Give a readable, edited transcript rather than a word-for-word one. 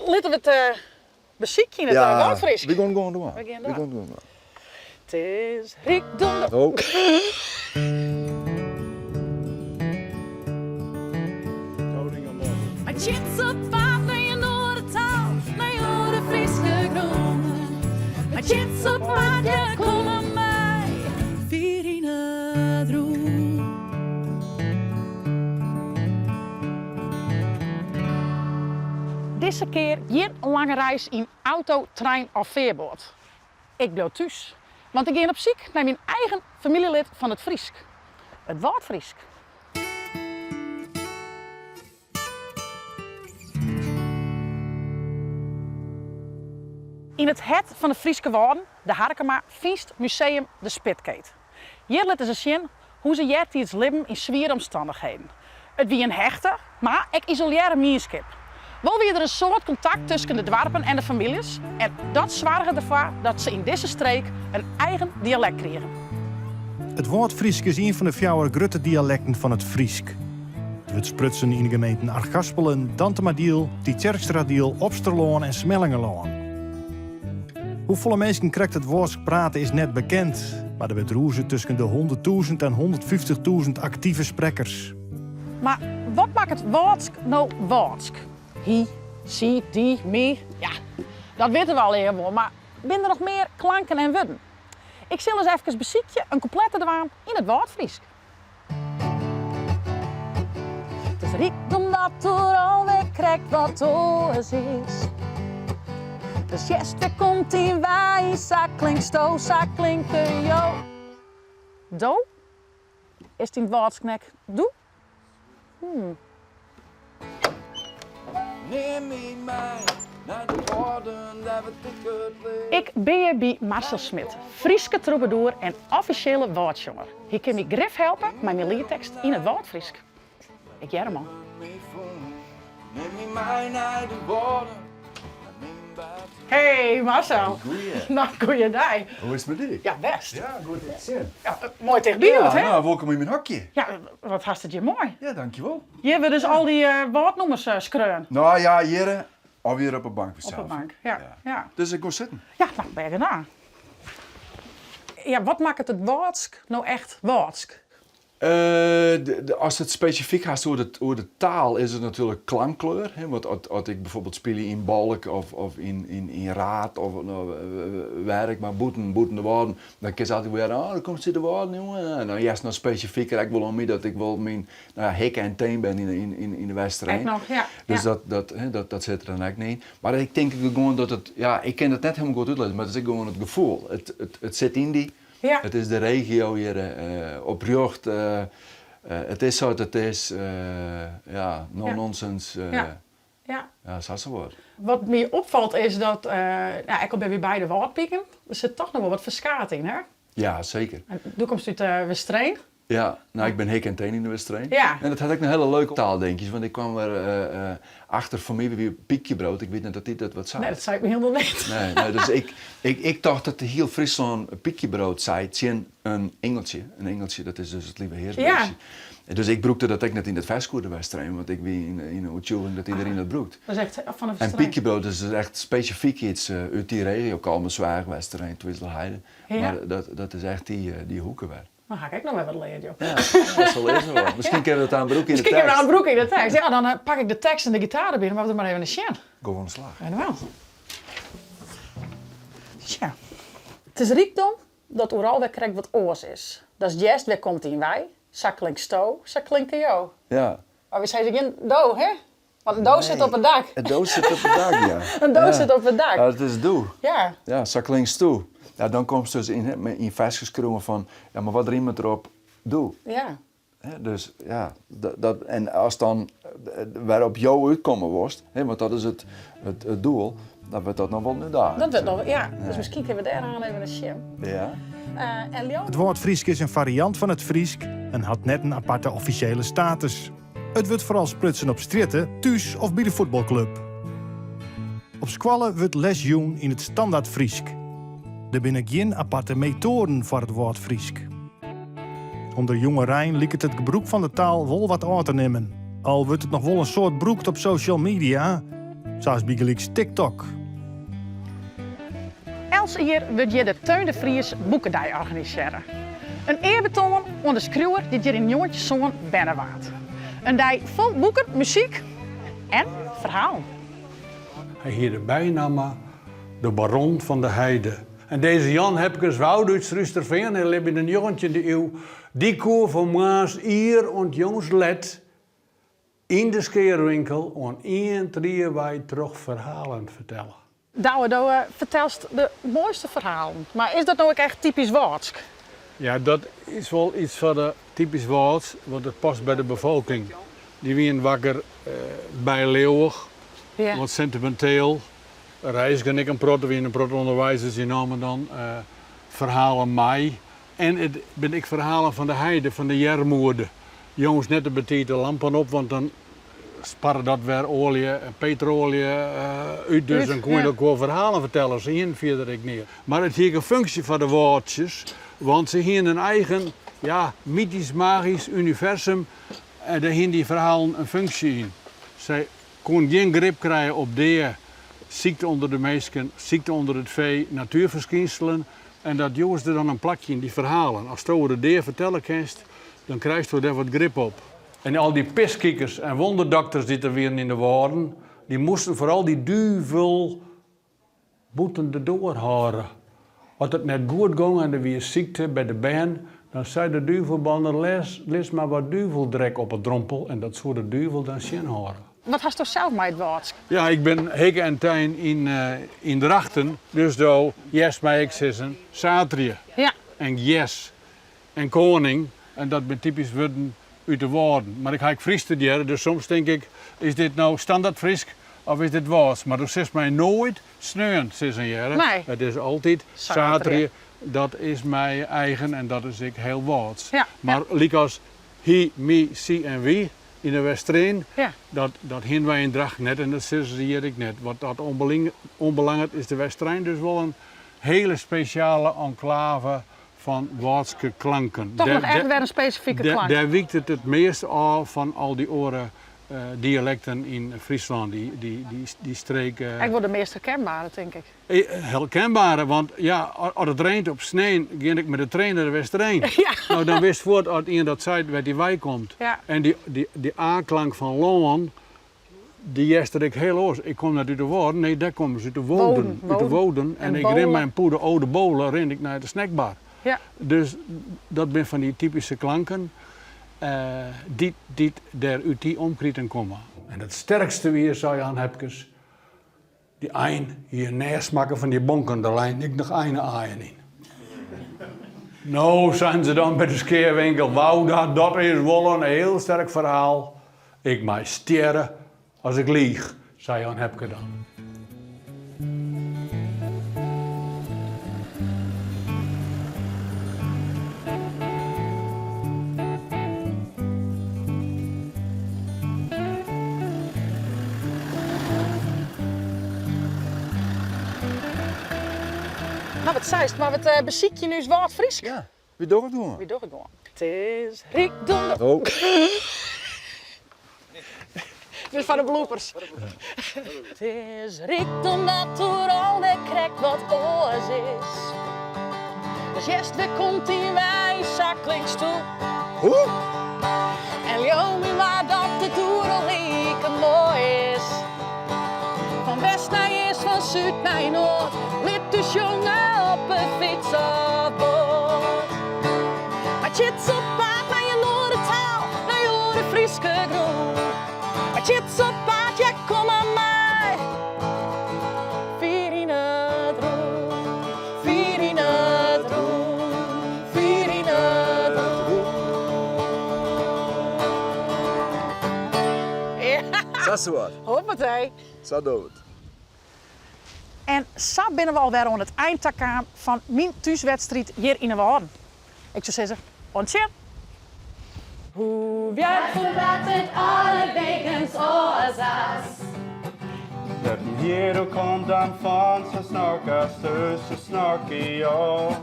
Litte we it besykje yn it Wâldfrysk. We gean gewoan dwaan. We gean We dwaan. gean gewoan dwaan. It is rykdom dat. Oh. Mei Tjits op paad nei in oare taal, nei oare Fryske grûn. Mei Tjits op paad, ja kom mar mei, fier yn it rûn. Dizze kear gjin lange reis yn auto, trein of fearboat. Ik bliuw thús, want ik gean op syk nei myn eigen famyljelid fan it Frysk, it Wâldfrysk. Yn it hert fan de Fryske Wâlden, de Harkema, fynst museum De Spitkeet. Hjir litte se sjen hoe se eartiids libben yn swiere omstannichheden. It wie in hechte, mar ek isolearre mienskip. Wol wie der in soad kontakt tusken de doarpen en de famyljes en dat soarge derfoar dat se yn dizze streek in eigen dialekt krigen. It Wâldfrysk is ien fan de fjouwer grutte dialekten fan it Frysk. It wurdt sprutsen yn de gemeenten Achtkarspelen, Dantumadiel, Tytsjerksteradiel, Opsterlân en Smellingerlân. Hoefolle minsken krekt it Wâldsk prate is net bekend, mar der wurdt rûze tusken de hûnderttûzen en hûndertfyftichtûzen aktive sprekkers. Mar wat makket Wâldsk no Wâldsk? Hy, sy, dy, my, ja, dat witte we allegear wol, mar binne der noch mear klanken en wurden? Ik sil ris efkes besykje in kûplet te dwaan yn it Wâldfrysk. It is rykdom dat oeral wer krekt wat oars is. Dus hearst wer komt dyn wei, sa klinksto, sa klinke jo. Do? Is it yn it Wâldsk nek doe? Hmm. Nim my mei nei de Wâlden, dêr wurdt ik it leafst. Ik bin hjir by Marcel Smit, Fryske trûbadoer en offisjele Wâldsjonger. Hy kin my grif helpe mei myn liettekst yn it Wâldfrysk. Ik hear him al. Nim my mei nei de Wâlden. Hey Marcel. Goeie. No, goeiedei. Hoe is it mei dy? Ja, bêst. Ja, goed dy te sjen. Ja, moai tichtby hjoed, hè? Ja, no, wolkom yn myn hokje. Ja, wat hast it hjir moai. Ja, dankjewol. Hjir wurde dus al dy Wâldnûmers skreaun. No ja, hjir of hjir op 'e bank fansels. Op 'e bank, ja. Ja. Dus ik gean sitten. Ja, no, bêst gedaan. Ja, wat makket it Wâldsk no echt Wâldsk? Ast it spesifyk hast oer de taal is it natuerlik klankkleur. Want as ik bijvoorbeeld spylje yn Balk of yn Raard of wêr ek mar bûten de Wâlden, dan kinst altyd wol hearre, oh, do komst út de Wâlden, jonge. En dan hearst noch spesifiker ek wol oan my dat ik wol myn hikke en tein bin yn de Westereen. Ek noch, ja. Dus dat sit der dan ek yn. Mar ik tink gewoan dat it, ja, ik kin it net hielendal goed útlizze, mar it is ek gewoan it gefoel. It sit yn dy. Ja. It is de regio hjir oprjocht. It is sa't it is. Ja, no nonsense. Ja. Ja. Ja, sa sawat. Wat my opfalt is dat, ja, ek al binne wy beide Wâldpiken, der sit toch noch wol wat ferskaat yn, hè? Ja, seker. En do komst út Westereen. Ja, no ik bin hikke en tein yn de Westereen. Ja. En dat hat ek noch hiele leuke taaldinkjes, want ik kwam wer achter foar my wie pykjebrood, ik wit net oft dy dat wat seit. Nee, dat seit my hielendal net. Nee, nee, dus ik, ik, ik tocht dat hiel Fryslân pykjebrood sei tsjin in ingeltsje. In ingeltsje, dat is dus it Lieve Hearsbeestje. Ja. Dus ik brûkte dat ek net yn it ferske oer de Westereen, want ik wie yn 'e oertsjûging dat iderien dat brûkt. Dat is echt fan de En Westereen. pykjebrood is dus echt spesifyk iets út dy regio, Kollumerzweach, Westereen, Twizelerheide. Ja. Mar dat, dat is echt dy hoeke wer. Dan ha ik ek noch wer wat leard, joh. Ja, sa lizze we. Miskien kinne we dat aan brûke yn de Miskien kinne we tekst. dat aan brûke yn de tekst. Ja, dan pak ik de tekst en de gitaar derby, dan moatte we der mar even nei sjen. Go oan de slach. En wel. Tja. It is rykdom dat oeral wer krekt wat oars is. Datst hearst wêr komt dyn wei, sa klinksto, sa klinke jo. Ja. Mar wy sizze gjin do, hè? Want in do sit op it dak. In do sit op it dak, ja. In do sit op it dak. Ja, dat is doe. Ja. Ja, sa klinkst doe. Ja, dan komst dus yn ferskes skriuwen fan, ja, mar wat rimet der op doe? Ja. Dus ja, dat, en ast dan wer op jo útkomme wolst, want dat is it doel, dan wurdt dat noch wol in útdaging. Dat wurdt noch, ja. Dus miskien kinne we dêroan even nei sjen. Ja. En Leon? It Wâldfrysk is in fariant fan it Frysk en hat net in aparte offisjele status. It wurdt foaral sprutsen op strjitte, thús of by de fuotbalklup. Op skoalle wurdt les jûn yn it Standertfrysk. Der binne gjin aparte metoaden foar it Wâldfrysk. Under jongerein liket it gebrûk fan de taal wol wat ôf te nimmen. Al wurdt it noch wol in soad brûkt op social media. Sa as bygelyks TikTok. Elts jier wurdt hjir de Theun de Vries Boekedei organisearre. In earbetoan oan de skriuwer dy't hjir yn njoggentjin sân berne waard. In dei fol boeken, muzyk en ferhalen. Hy hie de bynamme de Baron fan de Heide. En dizze Jan Hepkes Woude út Surhústerfean, hy libbe yn de njoggentjinde iuw, dy koe fan moarns ier oant jûns let yn de skearwinkel oan ien trie wei troch ferhalen fertelle. Douwe, do fertelst de moaiste ferhalen, mar is dat no ek echt typysk Wâldsk? Ja, dat is wol iets foar de typysk Wâlds, want it past by de befolking. Dy wienen wakker byleauwich, wat sentiminteel, reizgen ek in protte, wienen in protte ûnderweis, dus dy namen dan ferhalen mei. En it binne ek ferhalen fan de heide, fan de earmoede. Jûns net te betiid de lampen op, want dan sparre dat wer oalje en petroalje út. Dus dan koene je elkoar ferhalen fertelle, se hienen fierder ek neat. Mar it hie ek in funksje foar de Wâldsjers, want se hienen in eigen, ja, mytysk-magysk universum en dêr hienen dy ferhalen in funksje yn. Sy koenen gjin grip krije op dea, sykte ûnder de minsken, sykte ûnder it fee, natuerferskynselen. En dat joech se dan in plakje yn dy ferhalen. Asto oer de dea fertelle kinst, dan krijsto dêr wat grip op. En al dy piskikers en wonderdokters dy't der wienen yn de Wâlden, dy moasten foaral dy duvel bûten de doar hâlde. As it net goed gong en der wie sykte by de bern, dan sei de duvelbanner, lis mar wat duveldrek op 'e drompel en dat soe de duvel dan tsjinhâlde. Wat hasto sels mei it Wâldsk? Ja, ik bin hikke en tein yn Drachten, dus do hearst my ek sizzen saterdei en gers en koaning en dat binne typysk wurden út de Wâlden. Mar ik ha ek Frysk studearre, dus soms tink ik, is dit no standert Frysk of is dit Wâldsk? Mar do silst my noait sneon sizzen hearre. Nee. It is altyd saterdei, dat is my eigen en dat is ek hiel Wâldsk. Mar lykas hy, my, sy en wy yn de Westereen, dat hiene wy yn Drachten net en dat sizze se hjir ek net. Wat dat oanbelanget is de Westereen dus wol in hele spesjale enklave fan Wâldske klanken. Toch noch echt wer in spesifike klank. Dêr wykt it it meast ôf fan al dy oare dialekten yn Fryslân, dy streek. Ek wol de meast herkenbare, tink ik. Herkenbare, want ja, as it reint op snein, gean ik mei de trein nei de Westereen. No, dan witst fuort as ien dat seit wêr't dy wei komt. En dy A-klank fan lân, dy hearst der ek hiel oars. Ik kom net út de Wâlden, nee, dêr komme se út de Woden. Út de Woden. En ik rin mei in pûde âlde bôle rin ik nei de snackbar. Dus dat binne fan dy typyske klanken dy't dêr út dy omkriten komme. En it sterkste wie, sei Jan Hepkes, Dy ein hie in nêst makke fan dy bonken, der leinen ek noch eine-aaien yn. No, seinen se dan by de skearwinkel, Wouda, dat is wol in hiel sterk ferhaal. Ik mei stjerre as ik liich, sei Jan Hepke dan. No, wat seist, mar we besykje ús Wâldfrysk. Ja, wy dogge it gewoan. Wy dogge it gewoan. It is rykdom dat. Oh. Dit is foar de bloopers. It is rykdom dat oeral wer krekt wat oars is. Dus hearst wêr komt dyn wei, sa klinkst toe. Hoe? En leau my mar dat it oeral like moai is. Fan west nei east, fan súd nei noard, lit ús sjonge op 'e fyts of boat. Mei Tjits op paad nei in oare taal, nei oare Fryske grûn. Mei Tjits op paad, ja kom mar mei. Fier yn it rûn, fier yn it rûn, fier yn it rûn. Sa soart. Hoppatee. Sa do it. En sa binne we alwer oan it ein ta kaam fan myn thúswedstriid hjir yn 'e Wâlden. Ik soe sizze, oant sjen! Hoe wjerft Omdat it alle wekens oars is. Dat in heero komt dan fan sa snok as se snok jo.